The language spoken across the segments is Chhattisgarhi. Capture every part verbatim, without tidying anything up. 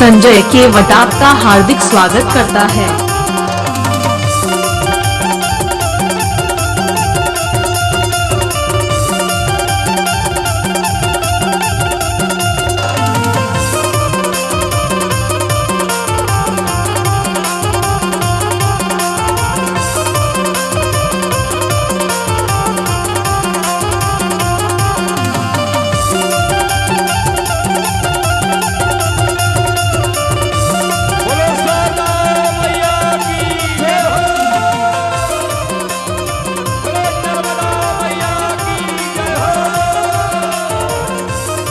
संजय केवट आपका हार्दिक स्वागत करता है। बोलो शारदा मैया की जय हो। बोलो नर्मदा मैया की जय हो।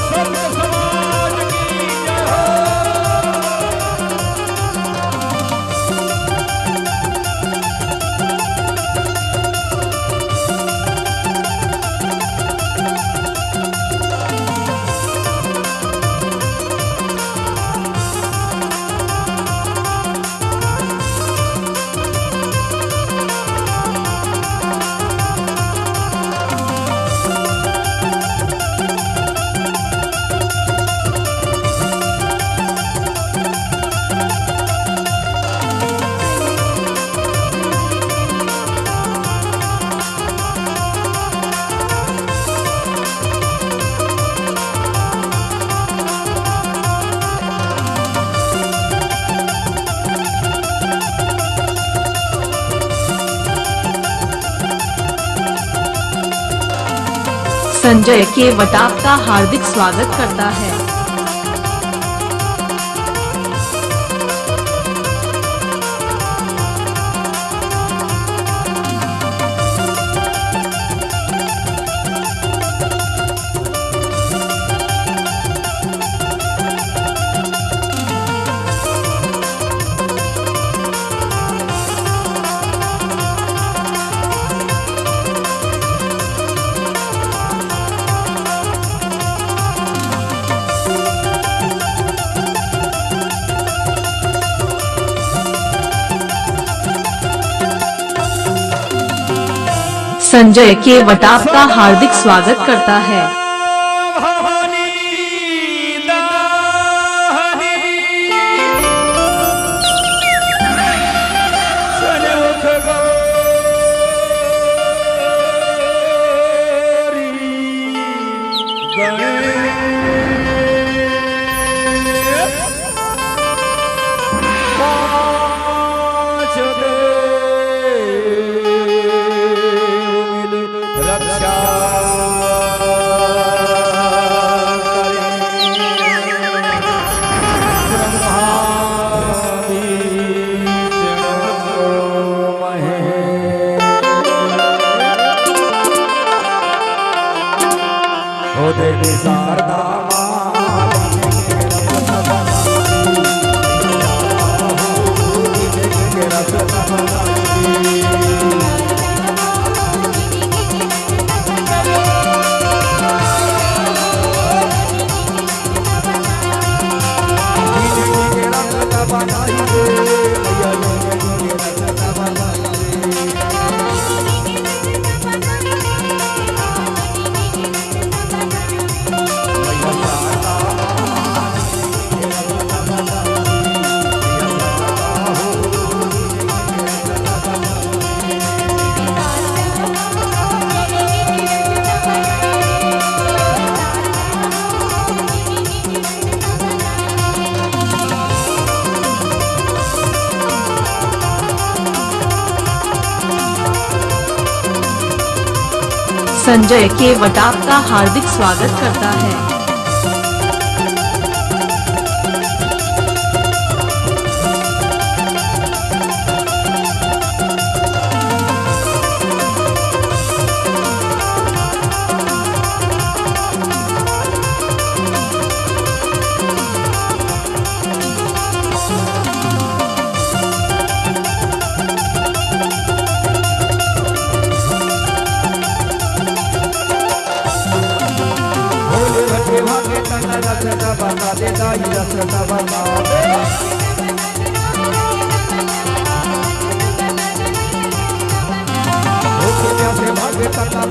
संत समाज की जय हो। संजय केवट आपका हार्दिक स्वागत करता है। संजय केवट आपका हार्दिक स्वागत करता है। संजय केवट आपका हार्दिक स्वागत करता है।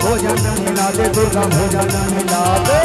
भोजन मिला दे, दुर्गा भोजन मिला दे।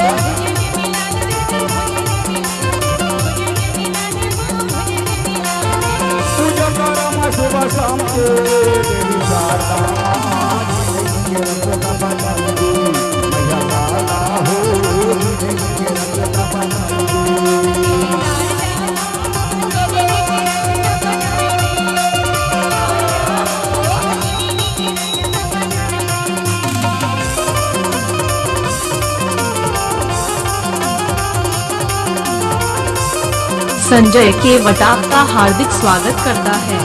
संजय केवट आपका हार्दिक स्वागत करता है।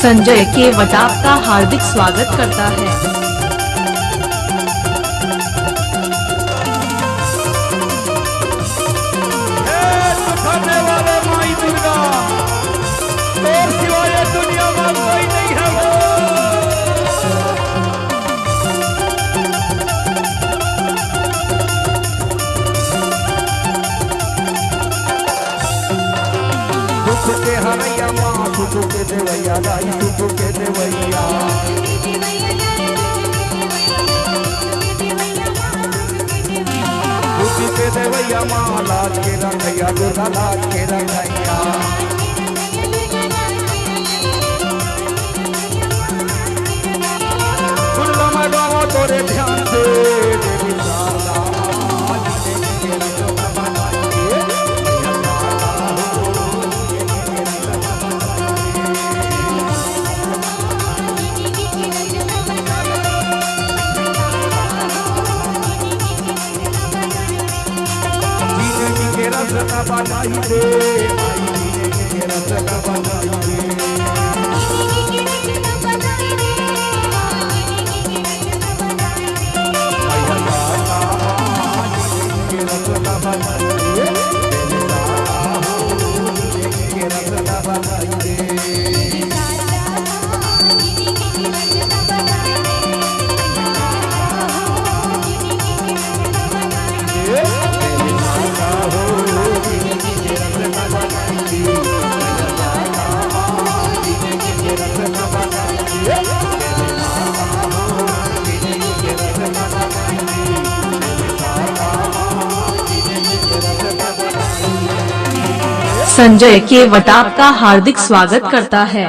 संजय केवट आपका हार्दिक स्वागत करता है। हे सुखाने वाले माई दुर्गा, तोर सिवा ये दुनिया में कोई नहीं है वो। सुख के हरैया माँ, सुख के देवैया, दाई सुख के देवैया। सुख के देवैया माँ, लाज के रखैया, दुर्गा लाज के रखैया। सुन लो मैं गावा तोरे ध्यान से, देवी शारदा माँ। जिंदगी के रस का बनाई दे, माई, जिंदगी के रस का बनाई दे। संजय केवट आपका हार्दिक स्वागत करता है।